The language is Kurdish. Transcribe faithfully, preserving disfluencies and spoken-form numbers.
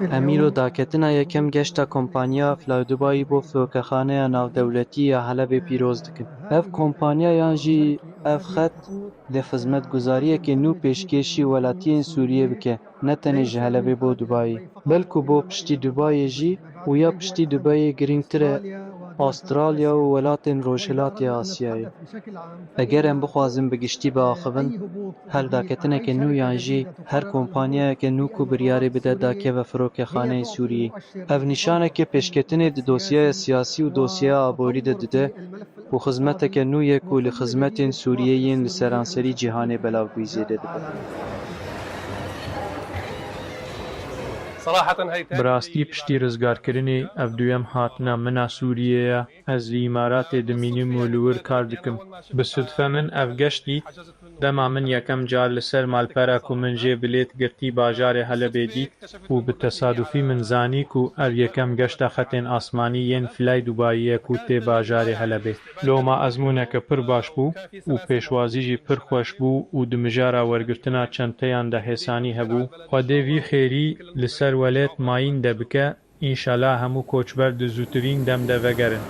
Em îro daketina yekem geşta kompanya Fly Dubai bo firokexaneya navdewletî ya Helebê pîroz dikin. Ev kompanya yan jî ev xet di xizmetguzariyeke nû pêşkêşî welatiyên Sûriyê bike, ne tenê ji Helebê bo Dubayê, belku bo piştî Dubayê jî û ya piştî Dubayê girîngtir e Astralya û welatên Rojhilatê Asyayê. Eger em bixwazin bi giştî biaxivin, her daketineke nû yan jî her kompanyayeke nû ku biryarê bide dakeve firokexaneyên Sûriyê. Ev nîşaneke pêşketinê di dosyaya siyasî û dosyaya aborî de dide û xizmeteke nû ye ku li xizmetên Sûriyê yên li seranserî cîhanê belavbûyî zêde dibe. Bi rastî piştî rizgarkirinê ev duyem hatina min a Sûriyê ye. Ez li Îmaratê dimînim û li wir kar dikim. Bi sidfe min ev geşt dît, dema min yekem car li ser malpera ku min jê bilêt girtî bajarê Helebê dît û bi tesadufî min zanî ku ev yekem geşta xetên asmanî yên Fly Dubai ye ku tê bajarê Helebê. Loma ezmûneke pir baş bû û pêşwazî jî pir xweş bû û di mijara wergirtina çenteyan de hêsanî hebû. Xwedê vî xêrî li ser welêt mayîn de bike, înşela hemû koçber di zûtirîn dem de vegerin.